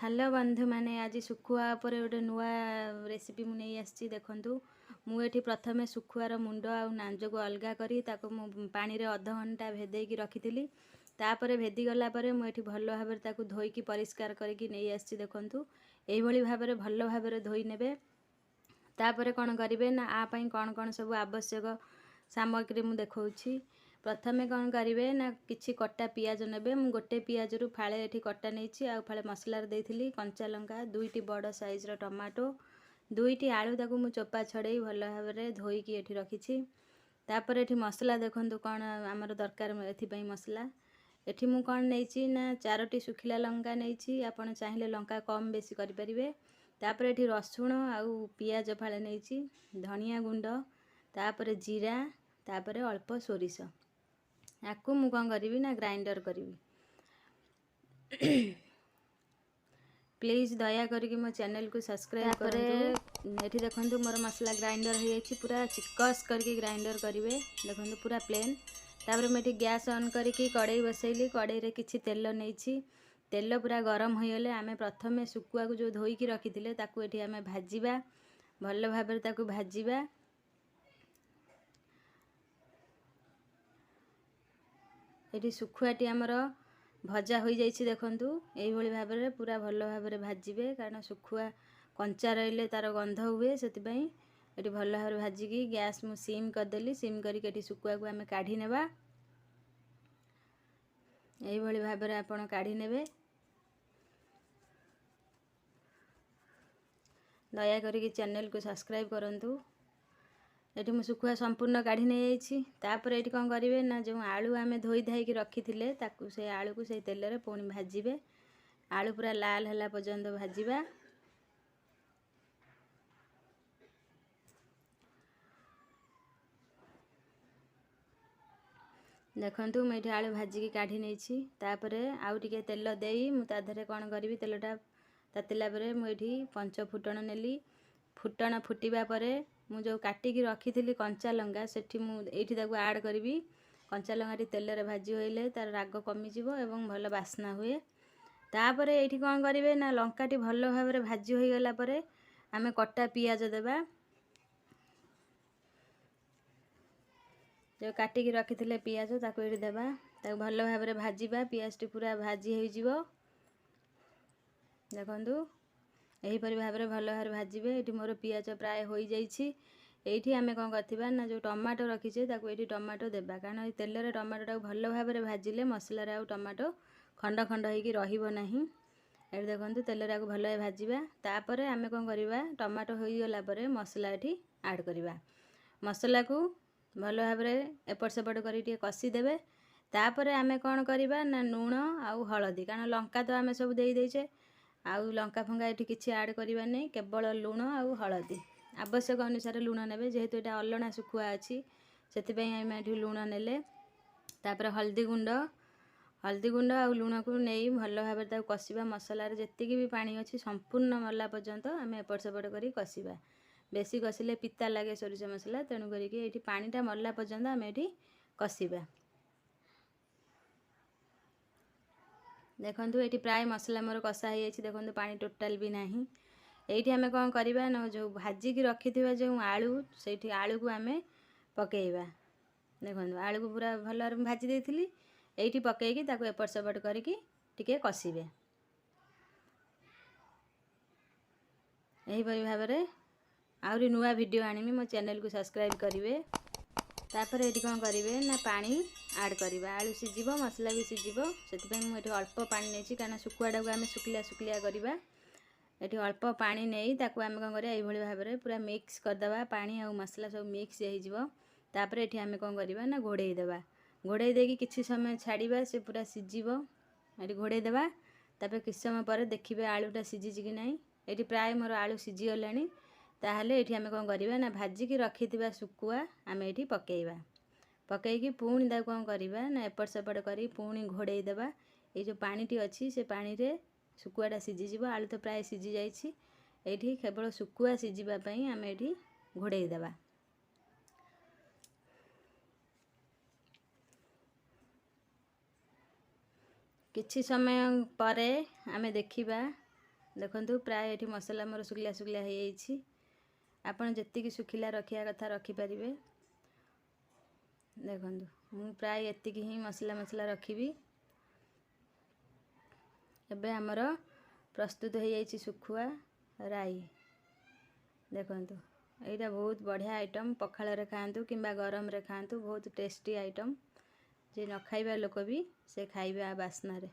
Hello ବନ୍ଧୁମାନେ, ଆଜି ଶୁଖୁଆ ଉପରେ ଗୋଟେ ନୂଆ ରେସିପି ମୁଁ ନେଇ ଆସିଛି। ଦେଖନ୍ତୁ, ମୁଁ ଏଠି ପ୍ରଥମେ ଶୁଖୁଆର ମୁଣ୍ଡ ଆଉ ନାଞ୍ଜକୁ ଅଲଗା କରି ତାକୁ ମୁଁ ପାଣିରେ ଅଧଘଣ୍ଟା ଭେଦେଇକି ରଖିଥିଲି। ତାପରେ ଭେଦିଗଲା ପରେ ମୁଁ ଏଠି ଭଲ ଭାବରେ ତାକୁ ଧୋଇକି ପରିଷ୍କାର କରିକି ନେଇ ଆସିଛି। ଦେଖନ୍ତୁ, ଏଇଭଳି ଭାବରେ ଭଲ ଭାବରେ ଧୋଇ ନେବେ। ତାପରେ କ'ଣ କରିବେ ନା, ଆ ପାଇଁ କ'ଣ କ'ଣ ସବୁ ଆବଶ୍ୟକ ସାମଗ୍ରୀ ମୁଁ ଦେଖାଉଛି। ପ୍ରଥମେ କ'ଣ କରିବେ ନା, କିଛି କଟା ପିଆଜ ନେବେ। ମୁଁ ଗୋଟେ ପିଆଜରୁ ଫାଳେ ଏଠି କଟା ନେଇଛି, ଆଉ ଫାଳେ ମସଲାରେ ଦେଇଥିଲି। କଞ୍ଚା ଲଙ୍କା ଦୁଇଟି, ବଡ଼ ସାଇଜ୍ର ଟମାଟୋ ଦୁଇଟି, ଆଳୁ ତାକୁ ମୁଁ ଚୋପା ଛଡ଼େଇ ଭଲ ଭାବରେ ଧୋଇକି ଏଠି ରଖିଛି। ତାପରେ ଏଠି ମସଲା ଦେଖନ୍ତୁ, କ'ଣ ଆମର ଦରକାର ଏଥିପାଇଁ ମସଲା। ଏଠି ମୁଁ କ'ଣ ନେଇଛି ନା, ଚାରୋଟି ଶୁଖିଲା ଲଙ୍କା ନେଇଛି। ଆପଣ ଚାହିଁଲେ ଲଙ୍କା କମ୍ ବେଶୀ କରିପାରିବେ। ତାପରେ ଏଠି ରସୁଣ ଆଉ ପିଆଜ ଫାଳେ ନେଇଛି, ଧନିଆ ଗୁଣ୍ଡ, ତାପରେ ଜିରା, ତାପରେ ଅଳ୍ପ ସୋରିଷ। ଆକୁ ମୁଁ କ'ଣ କରିବି ନା, ଗ୍ରାଇଣ୍ଡର କରିବି। ପ୍ଲିଜ୍ ଦୟା କରିକି ମୋ ଚ୍ୟାନେଲକୁ ସବସ୍କ୍ରାଇବ୍ କରନ୍ତୁ। ଏଠି ଦେଖନ୍ତୁ, ମୋର ମସଲା ଗ୍ରାଇଣ୍ଡର ହୋଇଯାଇଛି। ପୁରା ଚିକସ୍ କରିକି ଗ୍ରାଇଣ୍ଡର କରିବେ। ଦେଖନ୍ତୁ, ପୁରା ପ୍ଲେନ୍। ତାପରେ ମୁଁ ଏଠି ଗ୍ୟାସ୍ ଅନ୍ କରିକି କଡ଼େଇ ବସେଇଲି। କଡ଼େଇରେ କିଛି ତେଲ ନେଇଛି। ତେଲ ପୁରା ଗରମ ହୋଇଗଲେ ଆମେ ପ୍ରଥମେ ଶୁଖୁଆକୁ ଯେଉଁ ଧୋଇକି ରଖିଥିଲେ, ତାକୁ ଏଠି ଆମେ ଭାଜିବା। ଭଲ ଭାବରେ ତାକୁ ଭାଜିବା। ଏଠି ଶୁଖୁଆଟି ଆମର ଭଜା ହୋଇଯାଇଛି। ଦେଖନ୍ତୁ, ଏଇଭଳି ଭାବରେ ପୁରା ଭଲ ଭାବରେ ଭାଜିବେ, କାରଣ ଶୁଖୁଆ କଞ୍ଚା ରହିଲେ ତା'ର ଗନ୍ଧ ହୁଏ। ସେଥିପାଇଁ ଏଠି ଭଲ ଭାବରେ ଭାଜିକି ଗ୍ୟାସ୍ ମୁଁ ସିମ୍ କରିଦେଲି। ସିମ୍ କରିକି ଏଠି ଶୁଖୁଆକୁ ଆମେ କାଢ଼ି ନେବା। ଏଇଭଳି ଭାବରେ ଆପଣ କାଢ଼ି ନେବେ। ଦୟା କରିକି ଚ୍ୟାନେଲକୁ ସବସ୍କ୍ରାଇବ୍ କରନ୍ତୁ। ଏଠି ମୁଁ ଶୁଖୁଆ ସମ୍ପୂର୍ଣ୍ଣ କାଢ଼ି ନେଇଯାଇଛି। ତାପରେ ଏଠି କ'ଣ କରିବେ ନା, ଯେଉଁ ଆଳୁ ଆମେ ଧୋଇ ଧାଇକି ରଖିଥିଲେ, ତାକୁ ସେ ଆଳୁକୁ ସେଇ ତେଲରେ ପୁଣି ଭାଜିବେ। ଆଳୁ ପୁରା ଲାଲ ହେଲା ପର୍ଯ୍ୟନ୍ତ ଭାଜିବା। ଦେଖନ୍ତୁ, ମୁଁ ଏଠି ଆଳୁ ଭାଜିକି କାଢ଼ି ନେଇଛି। ତାପରେ ଆଉ ଟିକେ ତେଲ ଦେଇ ମୁଁ ତା ଦେହରେ କ'ଣ କରିବି, ତେଲଟା ତାତିଲା ପରେ ମୁଁ ଏଠି ପଞ୍ଚ ଫୁଟଣ ନେଲି। ଫୁଟଣ ଫୁଟିବା ପରେ ମୁଁ ଯେଉଁ କାଟିକି ରଖିଥିଲି କଞ୍ଚା ଲଙ୍କା, ସେଠି ମୁଁ ଏଇଠି ତାକୁ ଆଡ଼୍ କରିବି। କଞ୍ଚା ଲଙ୍କାଟି ତେଲରେ ଭାଜି ହୋଇଲେ ତା'ର ରାଗ କମିଯିବ ଏବଂ ଭଲ ବାସ୍ନା ହୁଏ। ତାପରେ ଏଇଠି କ'ଣ କରିବେ ନା, ଲଙ୍କାଟି ଭଲ ଭାବରେ ଭାଜି ହୋଇଗଲା ପରେ ଆମେ କଟା ପିଆଜ ଦେବା। ଯେଉଁ କାଟିକି ରଖିଥିଲେ ପିଆଜ, ତାକୁ ଏଇଠି ଦେବା। ତାକୁ ଭଲ ଭାବରେ ଭାଜିବା। ପିଆଜଟି ପୁରା ଭାଜି ହୋଇଯିବ। ଦେଖନ୍ତୁ, ଏହିପରି ଭାବରେ ଭଲ ଭାବରେ ଭାଜିବେ। ଏଇଠି ମୋର ପିଆଜ ପ୍ରାୟ ହୋଇଯାଇଛି। ଏଇଠି ଆମେ କ'ଣ କରିଥିବା ନା, ଯେଉଁ ଟମାଟୋ ରଖିଛେ, ତାକୁ ଏଇଠି ଟମାଟୋ ଦେବା, କାରଣ ଏଇ ତେଲରେ ଟମାଟୋଟାକୁ ଭଲ ଭାବରେ ଭାଜିଲେ ମସଲାରେ ଆଉ ଟମାଟୋ ଖଣ୍ଡ ଖଣ୍ଡ ହେଇକି ରହିବ ନାହିଁ। ଏଠି ଦେଖନ୍ତୁ, ତେଲରେ ଆକୁ ଭଲ ଭାଜିବା। ତାପରେ ଆମେ କ'ଣ କରିବା, ଟମାଟୋ ହୋଇଗଲା ପରେ ମସଲା ଏଠି ଆଡ଼୍ କରିବା। ମସଲାକୁ ଭଲ ଭାବରେ ଏପଟ ସେପଟ କରି ଟିକେ କଷିଦେବେ। ତାପରେ ଆମେ କ'ଣ କରିବା ନା, ଲୁଣ ଆଉ ହଳଦୀ, କାରଣ ଲଙ୍କା ତ ଆମେ ସବୁ ଦେଇ ଦେଇଛେ, ଆଉ ଲଙ୍କା ଫଙ୍କା ଏଠି କିଛି ଆଡ଼୍ କରିବା ନାହିଁ। କେବଳ ଲୁଣ ଆଉ ହଳଦୀ। ଆବଶ୍ୟକ ଅନୁସାରେ ଲୁଣ ନେବେ। ଯେହେତୁ ଏଇଟା ଅଲଣା ଶୁଖୁଆ ଅଛି, ସେଥିପାଇଁ ଆମେ ଏଠି ଲୁଣ ନେଲେ। ତାପରେ ହଳଦୀ ଗୁଣ୍ଡ। ହଳଦୀ ଗୁଣ୍ଡ ଆଉ ଲୁଣକୁ ନେଇ ଭଲ ଭାବରେ ତାକୁ କଷିବା। ମସଲାରେ ଯେତିକି ବି ପାଣି ଅଛି, ସମ୍ପୂର୍ଣ୍ଣ ମଲା ପର୍ଯ୍ୟନ୍ତ ଆମେ ଏପଟ ସେପଟ କରି କଷିବା। ବେଶୀ କଷିଲେ ପିତା ଲାଗେ ସୋରିଷ ମସଲା, ତେଣୁ କରିକି ଏଇଠି ପାଣିଟା ମଲା ପର୍ଯ୍ୟନ୍ତ ଆମେ ଏଠି କଷିବା। ଦେଖନ୍ତୁ, ଏଇଠି ପ୍ରାୟ ମସଲା ମୋର କଷା ହେଇଯାଇଛି। ଦେଖନ୍ତୁ, ପାଣି ଟୋଟାଲ୍ ବି ନାହିଁ। ଏଇଠି ଆମେ କ'ଣ କରିବା ନା, ଯେଉଁ ଭାଜିକି ରଖିଥିବା ଯେଉଁ ଆଳୁ, ସେଇଠି ଆଳୁକୁ ଆମେ ପକାଇବା। ଦେଖନ୍ତୁ, ଆଳୁକୁ ପୁରା ଭଲ ଭାବରେ ମୁଁ ଭାଜି ଦେଇଥିଲି। ଏଇଠି ପକାଇକି ତାକୁ ଏପଟ ସେପଟ କରିକି ଟିକେ କଷିବେ। ଏହିପରି ଭାବରେ ଆହୁରି ନୂଆ ଭିଡ଼ିଓ ଆଣିବି। ମୋ ଚ୍ୟାନେଲକୁ ସବସ୍କ୍ରାଇବ୍ କରିବେ। ତାପରେ ଏଠି କ'ଣ କରିବେ ନା, ପାଣି ଆଡ଼୍ କରିବା। ଆଳୁ ସିଝିବ, ମସଲା ବି ସିଝିବ, ସେଥିପାଇଁ ମୁଁ ଏଠି ଅଳ୍ପ ପାଣି ନେଇଛି, କାରଣ ଶୁଖୁଆଟାକୁ ଆମେ ଶୁଖିଲା ଶୁଖିଲା କରିବା। ଏଠି ଅଳ୍ପ ପାଣି ନେଇ ତାକୁ ଆମେ କ'ଣ କରିବା, ଏଇଭଳି ଭାବରେ ପୁରା ମିକ୍ସ କରିଦେବା। ପାଣି ଆଉ ମସଲା ସବୁ ମିକ୍ସ ହେଇଯିବ। ତାପରେ ଏଠି ଆମେ କ'ଣ କରିବା ନା, ଘୋଡ଼େଇ ଦେବା। ଘୋଡ଼େଇ ଦେଇକି କିଛି ସମୟ ଛାଡ଼ିବା, ସେ ପୁରା ସିଝିବ। ଏଠି ଘୋଡ଼େଇ ଦେବା। ତାପରେ କିଛି ସମୟ ପରେ ଦେଖିବେ ଆଳୁଟା ସିଝିଛି କି ନାହିଁ। ଏଠି ପ୍ରାୟ ମୋର ଆଳୁ ସିଝିଗଲାଣି। ତାହେଲେ ଏଠି ଆମେ କ'ଣ କରିବା ନା, ଭାଜିକି ରଖିଥିବା ଶୁଖୁଆ ଆମେ ଏଠି ପକାଇବା। ପକାଇକି ପୁଣି ତାକୁ କ'ଣ କରିବା ନା, ଏପଟ ସେପଟ କରି ପୁଣି ଘୋଡ଼େଇ ଦେବା। ଏଇ ଯେଉଁ ପାଣିଟି ଅଛି, ସେ ପାଣିରେ ଶୁଖୁଆଟା ସିଝିଯିବ। ଆଳୁ ତ ପ୍ରାୟ ସିଝି ଯାଇଛି। ଏଇଠି କେବଳ ଶୁଖୁଆ ସିଝିବା ପାଇଁ ଆମେ ଏଠି ଘୋଡ଼େଇ ଦେବା। କିଛି ସମୟ ପରେ ଆମେ ଦେଖିବା। ଦେଖନ୍ତୁ, ପ୍ରାୟ ଏଠି ମସଲା ମୋର ଶୁଖିଲା ଶୁଖିଲା ହେଇଯାଇଛି। ଆପଣ ଯେତିକି ଶୁଖିଲା ରଖିବା କଥା ରଖିପାରିବେ। ଦେଖନ୍ତୁ, ମୁଁ ପ୍ରାୟ ଏତିକି ହିଁ ମସଲା ମସଲା ରଖିବି। ଏବେ ଆମର ପ୍ରସ୍ତୁତ ହେଇଯାଇଛି ଶୁଖୁଆ ରାଇ। ଦେଖନ୍ତୁ, ଏଇଟା ବହୁତ ବଢ଼ିଆ ଆଇଟମ୍। ପଖାଳରେ ଖାଆନ୍ତୁ କିମ୍ବା ଗରମରେ ଖାଆନ୍ତୁ, ବହୁତ ଟେଷ୍ଟି ଆଇଟମ୍। ଯିଏ ନ ଖାଇବା ଲୋକ ବି ସେ ଖାଇବେ ଆ ବାସ୍ନାରେ।